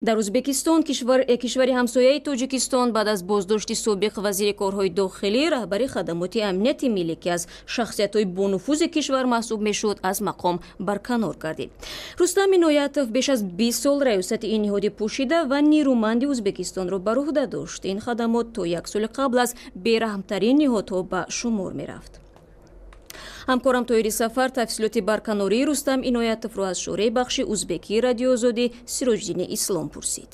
Дар Ӯзбекистон, кишвари ҳамсояи Тоҷикистон, баъд аз боздошти собиқ вазири корҳои дохилӣ, раҳбари хадамоти амнияти миллӣ, ки аз шахсиятҳои бонуфузи кишвар маҳсуб мешуд, аз мақом барканор гардид. Рустам Иноятов беш аз 20 сол раёсати ин ниҳоди пӯшида ва нерӯманди Ӯзбекистонро бар уҳда дошт. Ин хадамот то як соли қабл аз бераҳмтарин ниҳодҳо ба шумор мерафт. Ҳамкорам Тоҳири Сафар тафсилоти барканории Рустам Иноятовро аз шӯраи бахши узбекии Радиои Озодӣ Сироҷиддини Ислом пурсид.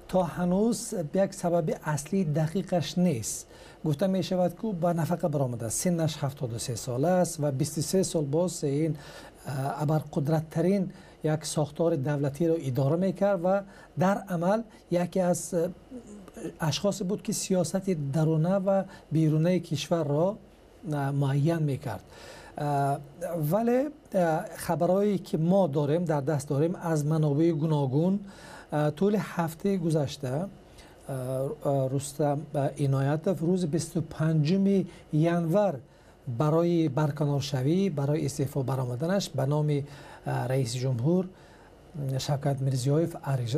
То ҳанӯз як сабаби аслии дақиқаш нест. Гуфта мешавад, ки ба нафақа баромадааст. Синнаш 73 сола аст ва 23 сол боз ин абарқудраттарин як сохтори давлатиро идора мекард ва дар амал яке аз ашхосе буд, ки сиёсати даруна ва берунаи кишварро муайян мекард. Вале хабарҳое ки мо дорем, дар даст дорем аз манобеи гуногун, тӯли ҳафтаи гузашта Рустам Иноятов рӯзи 25 январ барои барканоршавӣ, барои истеъфо баромаданаш ба номи раиси ҷумҳур Шавкат Мирзиёев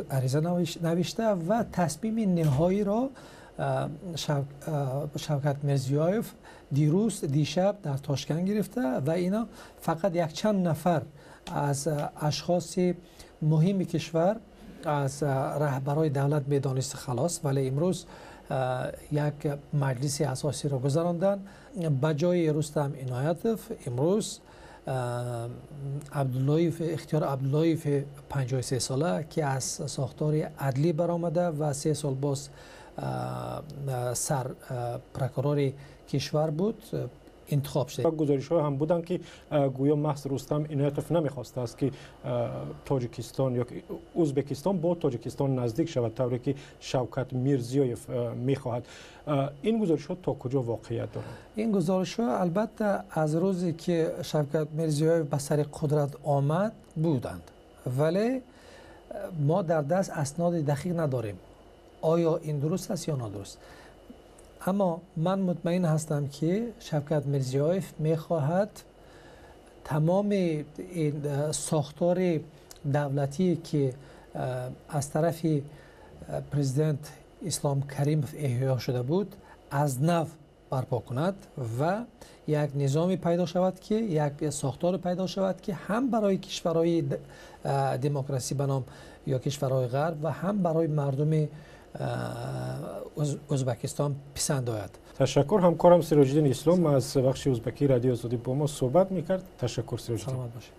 ариза навишта ва тасмими ниҳоиро Шавкат Мирзиёев дирӯз, дишаб дар Тошканд гирифта ва ино фақат якчанд нафар аз ашхоси муҳими кишвар, аз раҳбарои давлат медонист, халос. Вале имрӯз як маҷлиси асосиро гузаронданд. Ба ҷои Рустам Иноятов имрӯз Абдуллоев, Ихтиёр Абдуллоев, 53 сола, ки аз сохтори адлӣ баромада ва 3 сол боз сар прокурори кишвар буд, интихоб шуд. Гузоришҳо ҳам буданд, ки гӯё маҳз Рустам Иноятов намехостааст, ки Тоҷикистон ё Ӯзбекистон бо Тоҷикистон наздик шавад, тавре ки Шавкат Мирзиёев мехоҳад. Ин гузоришҳо то куҷо воқеият доранд? Ин гузоришҳо албатта аз рӯзе ки Шавкат Мирзиёев ба сари қудрат омад буданд, вале мо дар даст асноди дақиқ надорем, оё ин дуруст аст ё нодуруст. Аммо ман мутмаин ҳастам, ки Шавкат Мирзиёев мехоҳад тамоми ин сохтори давлатие, ки аз тарафи президент Ислом Каримов эҳё шуда буд, аз нав барпо кунад ва як низоме пайдо шавад, ки як сохторе пайдо шавад, ки ҳам барои кишварҳои демократсӣ ба ном ё кишварҳои ғарб ва ҳам барои мардуми Ӯзбекистон писанд ояд. Ташаккур. Ҳамкорам Сироҷиддин Ислом аз бахши узбекии Радиои Озодӣ бо мо суҳбат мекард. Ташаккур, Сироҷиддин. Саломат бошед.